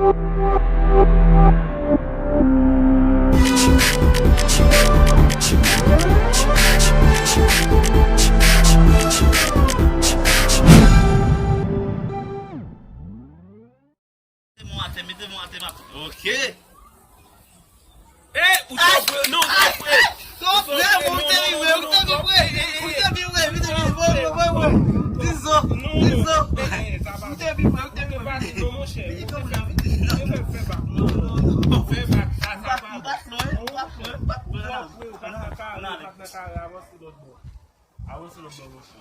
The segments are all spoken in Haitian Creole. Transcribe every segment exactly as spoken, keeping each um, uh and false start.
Mete men atè, mete men atè, papa. Ok. Eh, ou te vre, non, ou te vre. Ou te vre, ou te vre, ou te vre, ou te vre, ou te vre, ou te vre. Dizo, dizo. Ou te vre, ou te vre. Non, monchè. Fè bak, sa, sa pa bon. Ou pa fè, ou pa fè, ou pa fè. Ou pa fè, ou pa fè. Avanse lòt bò. Avanse lòt bò, monchè.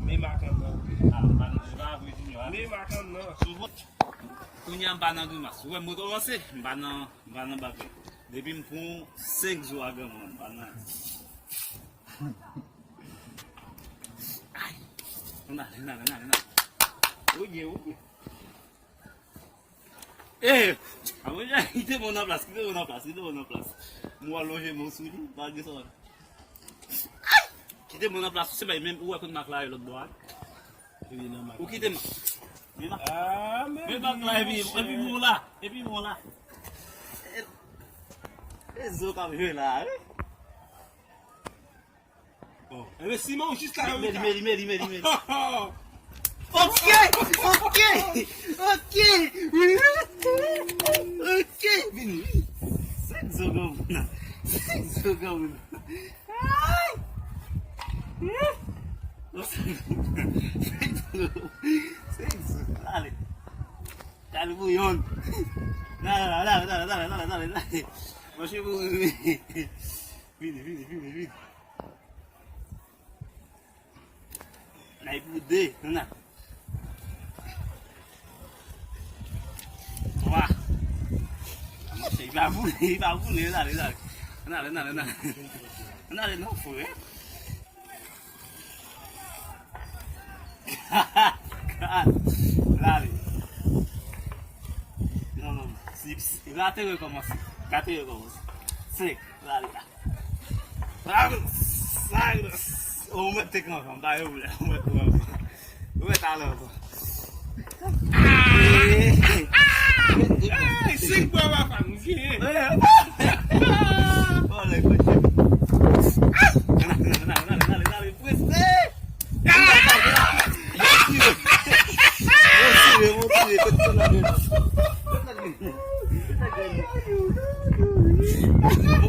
Men makann nan. Ah, m pa nan, m pa vre Junior, ah. Men makann nan. Kounye a m pa nan grimas. Ou wè m rekòmanse, m pa nan, m pa nan bagay. Depi m pran senk zo a granmoun, m pa nan. Ay. Ann ale, ann ale, ann ale, ann ale. Ou gen, ou gen. Eh, a mwen, kite mwen nan plas, kite mwen nan plas, kite mwen nan plas. Mwen al lonje men sou li, pa gen sa. Ay! Kite mwen nan plas, se bay menm ou wè kote mak la yo lòt bò a. Ou kite m. Men mak. Ah, men men mak la, epi, epi mwen la, epi mwen la. E, e zo k ap jwe la, wi. Bon. Enben, siman ou jis la, men li, men li, men li, men li, men li. Ok, ok, ok. Ok, vini, vini. Senk zo granmoun nan. Senk zo granmoun nan. Ay! Senk zo. Senk zo. Ale. Kal bouyon. Dale, dale, dale, dale, dale, dale, dale. Manje pou vini, vini, vini, vini. N ay pou de, nan. Twa. Li pa boule, li pa boule, nan, nan. Nan, nan, nan, nan. Nan, nan, non, frè. Lale. Non, non, non. Si, si, gate rekòmanse. Gate rekòmanse. Senk. Lale la. Lale. Lale. O, ou mèt te kanpe, m pa gen pwoblèm. Ou mèt te kanpe. Ou mèt ale ankò. Ey, senk bwa papa, m genyen. Bon, lè kote. Nan, nan, nan, nan, nan, nan, prese. Mon tire, mon tire, mon tire, kote sa la gen?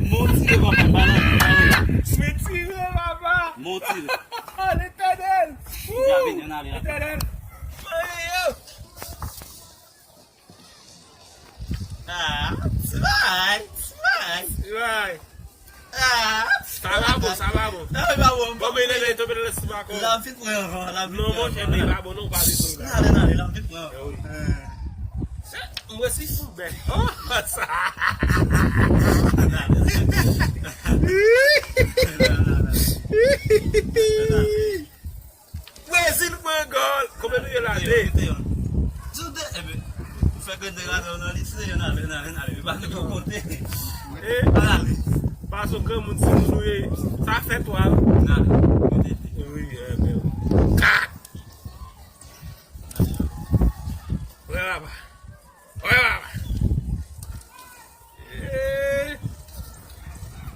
Mon tire, papa, balan, balan. Mwen tire, papa. Mon tire. Oh, Letènèl. Letènèl. Ayo. Ah, ti bagay, ti bagay. Ti bagay. Ah, sa pa bon, sa pa bon. Non, e pa bon. Bon, men lè, lè, tonbe nan lè sou bakò. La vin pran ankò, la vin pran ankò. Non, monchè, men e pa bon, non, ou pa bezwen la. Nan ale, nan ale, la vin pran ankò. Mwen si fou bèt. Oh, sa. Brezil pran gòl. Konbyen nou ye la? De. Sou de, enben, ou fè grenn de gade nan lise, y ale, y ale, y ale. Yo pa nou konte. E, pa ale. Paske granmoun, si moun ou ye, sa fè twa. N ale. Wi, enben. Kat. Wè, papa. Wè, papa. Eh.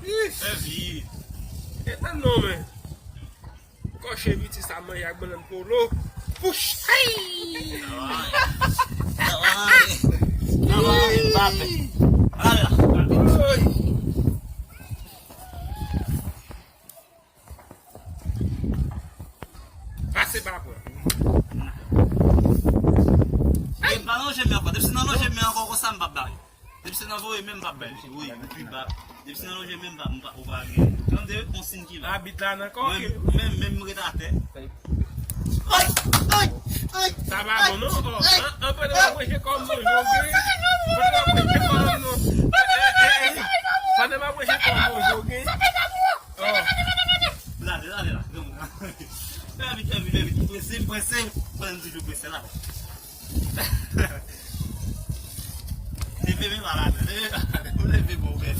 Ih. Epi. Etan non, men. Kòche piti sa manje ak bannann polo. Pouch. Ay! Travay. Travay, Mbappé. Ala. Oy. Pase pa pran. E pa lonje men ankò. Depi se nan lonje men ankò konsa m p ap ba li. Depi se nan voye men m p ap ba li. Wi, wi, ba. Depi se nan lonje men m p ap, m p ap, ou pa gen. Tande, konsiy ki la. Abit la nan kò. Mwen menm, menm m ret atè. Ay, ay, ay. Sa pa bon non. An, an, pandan m ap manje kòm non, joge. Pandan m ap manje kòm non. Pandan m ap manje kòm non, joge. Oh. Lale, lale la. Fè vit, fè vit, fè vit. Prese, prese. Mwen toujou prese la. Leve men pa la, leve men pa la. Ou leve bon, bèl.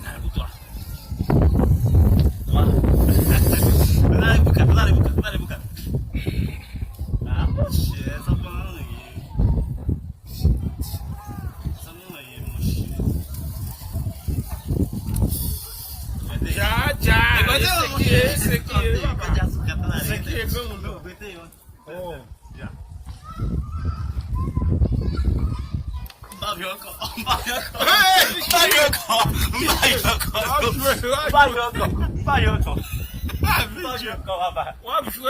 Lale pou twa. Twa. Lale pou kat, lale pou kat, lale pou kat. Sekiye, sekiye, papa. Sekiye granmoun nan. Oh. M pa vle ankò. M pa vle ankò. M pa vle ankò. M pa vle ankò. M pa vle ankò. M pa vle ankò. M pa vle ankò, papa. W ap jwe.